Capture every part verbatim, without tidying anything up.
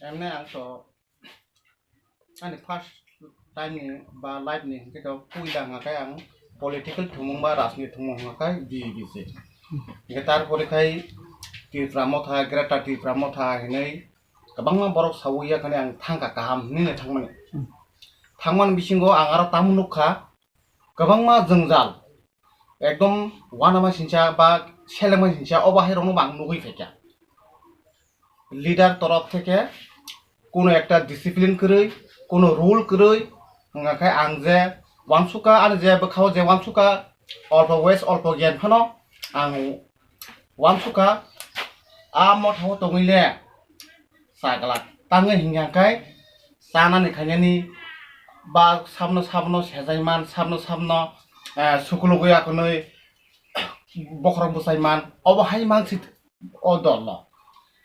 Emne ang to ani first time ni ba life ni hingke to puila hingka khe ang political thumung ba rajniti thumung hingka khe B B C. Hingke tarpore khai Tipra Motha, Greater Tipra Motha hinui kwbangma borok sawi ya khani ang thangkha kaham hinui thangmani. Thangmani bisingo ang aro tamo nukha kwbangma jwngjal ekdom uanama sincha ba selengma sincha obo hai rokno bo ang nugui phaikha. Leader torof theke kuno ekta discipline kwrwi, kuno rule kwrwi, hwnga khe ang je uansukha, ani je bwkhao je uansukha, olpo wage, olpo gyan phano ang uansukha, a mothao tongwi le chagla tangwi hingya khe chanani khainani ba sabno sabno sejaiman, sabno sabno, eh, sukulugwi akhwnwi bokhorok bwsaiman, obo hai mangsi o dolo.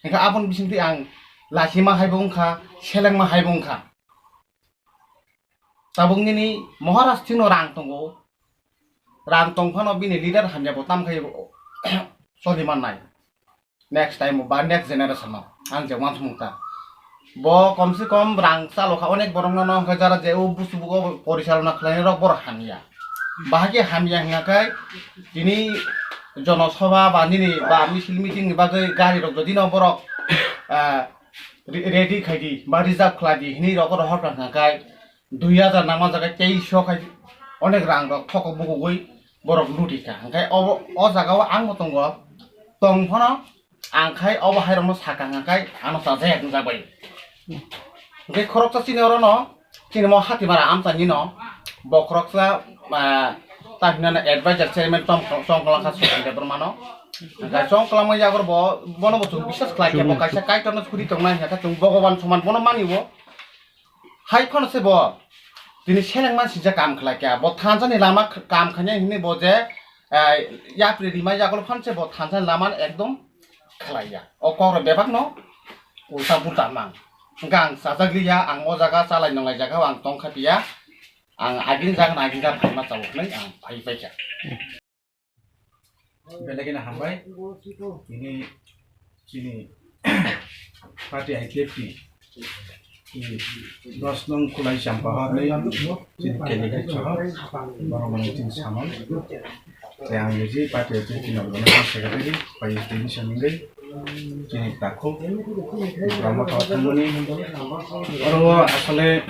Hingkhe aboni bisingtwi ang lachima hai bo wngkha, selengma hai bo wngkha. Tabuk nini Maharaj thwino rang tongo, rang tong phano bini leader hamya bo tam khai choli mannai. Next time ba next generation no ang je uansukmung ta. Bo kom se kom rang chalo kha onek borok no, no hwnkhe jara je o busu bugo porichalona khlainai rok borok hamya. Bahai khe hamya hwnkha khe tini jono sobha ba nini ba misil meeting ni bagwi gari rok jodi no borok, ah, re-, ready khai di ba reserve khlai di hinui rok rohor kha hwnkha khe dui hajar nangma jaga tei so khai onek rang rok thoko bugugwi borok luti kha. Hwnkhe obo, o jaga o ang bo tongo, tong phano ang khai obo hai rok no sakha hwnkha khe ano chajak wngjak bai. Hwnkhe khoroksa chini oro no, chini mo Hatimara amchaini no bo khoroksa, ah, ta hinana advisor chairman tom chongkla kha Sukhdev Debbarma no. Hwnkhe chongkla ma yago bo, bono bo chwng biswas khlai khe bo kaisa kaitor no suri tongnai hwnkha khe chwng Bhogoban soman bono mani o. Hai phano se bo tini seleng man sijak kam khlai kha. Bo thansa ni lama kam khainai hinui bo je, eh, yapri rima yagulo phano se bo thansa ni lama ekdom khlai ya. O kok rok bebak no ulta pulta mang. Hwnkhe ang chajak liya, ang o jaga chalai nonglai jaga o ang tong kha piya. Ang agini jaga no agini jaga phaima chao hinui ang phai pai kha. Belai kheno hambai. Tini chini party I P F T ni dos nong Khulai Champahor ni chini candidate soho borok mani chini samung. Tei ang niji party I P F T ni organizing secretary pai tini samung dei. Chini takhuk Tipra Motha thangmani oro asole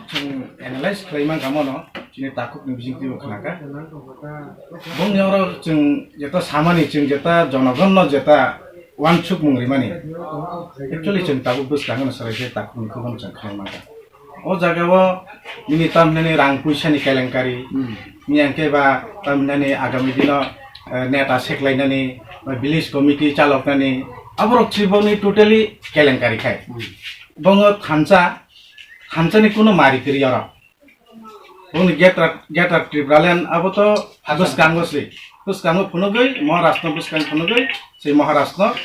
chwng analyze khlai mankha mono chini takhuk ni bisingtwi bo khnakha. Bongni oro chwng jeta samani, chwng jeta jonogonno jeta uansukmung rimani, actually chwng tabuk bwskango no swrai khe takhukni khubano chwng khlai mankha. O jagao nini tamhinani rang puisani kelenkari, hmm, nini hwnkhe ba tamhinani agami dino, eh, neta seklainani, ba village committee chaloknani, aborok chiboni totally kelenkari khai. Hmm. Bongo thansa, thansani kuno mari kwrwi oro. Bongni Greater, Greater Tipraland abo to bwskango se. Bwskango phunugwi, Maharashtra bwskango phunugwi, se Maharashtra.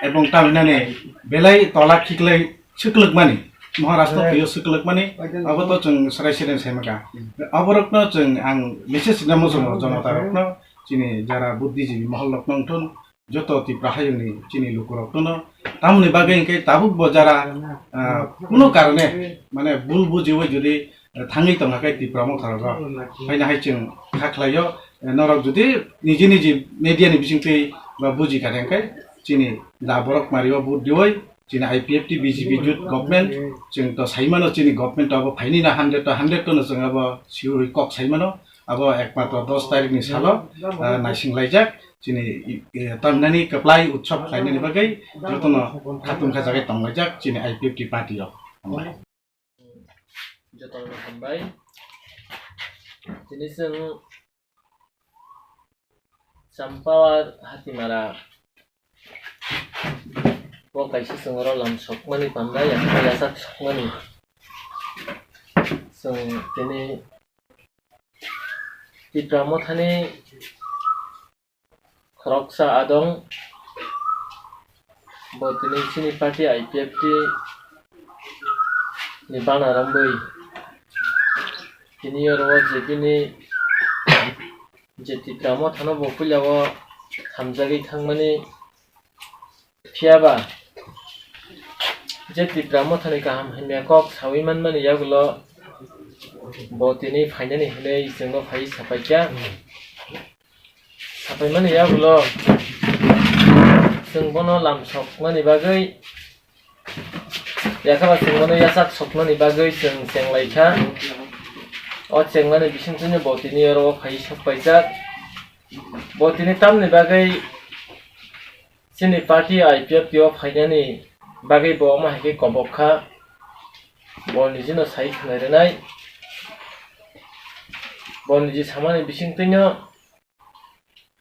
Ebong tamhinani belai tola khiklai swklwkmani, Maharashtra thwiyo swklwkmani, abo to chwng srai srai sai maka. Aborokno chwng ang message rina muchungo, jonotarokno, chini jara buddhijibi moholrokno wngthun, joto Tipra hayungni chini lukurokno. Tamoni bagwi hwnkhe tabuk bo jara, ah, kuno karone, mane, bul bujiwi jodi, ah, thangwi tongkha khe Tipra Motha rogo, haino hai chwng kha khlaio, eh, norok jodi niji niji media ni bisingtwi ba buji kha hwnkhe chini da borok mario vote diwi, chini I P F T B J P jut government, chwng to sai mano chini government abo phaini na hundred to hundred to no chwng abo sure kok sai mano, abo ekmatro dos tarikh ni salo, ah, naising laijak. Chini, eh, tamnani kwplai utsob khlainani bagwi jotono khatung kha jagai tonglaijak chini I P F T party rok. Hambai. Jotono hambai. Tini chwng Champawar Hatimara o kaisa chwng oro lam sokmani pamda, yakha yachak sokmani. Chwng tini Tipra Mothani khoroksa adong, bo tini chini party I P F T ni bana romwi tini oro o je bini je Tipra Mothano bo puila o hamjagwi thangmani, phiyaba Je Tipra Mothani kaham hamya kok sawi manmani yagulo bo tini phainani hinwi chwngno phai sapaikha. Sapaimani yagulo chwng bono lam sokmani bagwi, yakhaba chwng bono yachak sokmani bagwi chwng chenglaikha. O chengmani bisingtwino bo tini oro phai sokpaijak. Bo tini tamni bagwi chini party I P F T o phainani bagwi bo omo hai khe kobok kha. Bo nijino sai khwnai rwnai. Bo niji samani bisingtwino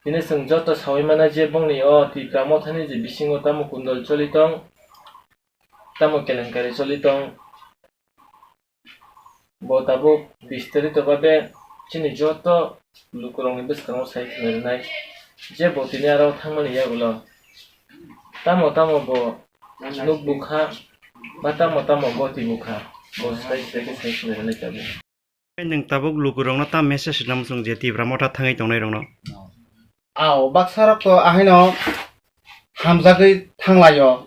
tini chwng joto sawi mano je bongni o Tipra Mothani je bisingo tamo kundol choli tong, tamo kelenkari choli tong. Bo tabuk bistarito babe chini joto lukurokni bwskango sai khwnai rwnai je bo tini aro thangmani yagulo tamo tamo bo nuk bukha ba tamo tamo goti bukha, bo sai sai khe sai khwnai rwnai tabuk. Nwng tabuk lukurokno tam message rwna muchung je Tipra Motha thangwi tongnairokno? Ao, baksa rok to ahaino hamjagwi thanglaio,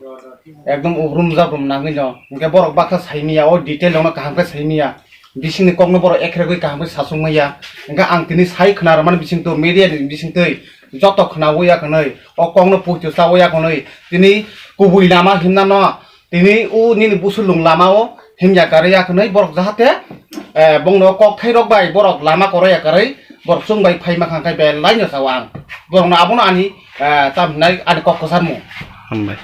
ekdom ubrum jabrum nangwino, hinkhe borok baksa saimiya, o detail rokno kaham khe saimiya, bisingni kokno borok ekregwi kaham khe sachukmaya, hinkhe ang tini sai khna rwmani bisingtwi, media ni bisingtwi joto khnawi ya khwnwi, o kokno puitu chawi ya khwnwi, tini kubui lama himnano, tini o nini busulung lama o himya karwi ya khwnwi borok jahate, eh, bongno kokthai rok bai borok lama koroi ya karwi borok chwng bai phai mankha khe belai no sao ang. Borokno abono ani, eh, tam hinai ani kok kwcharmung. Hambai.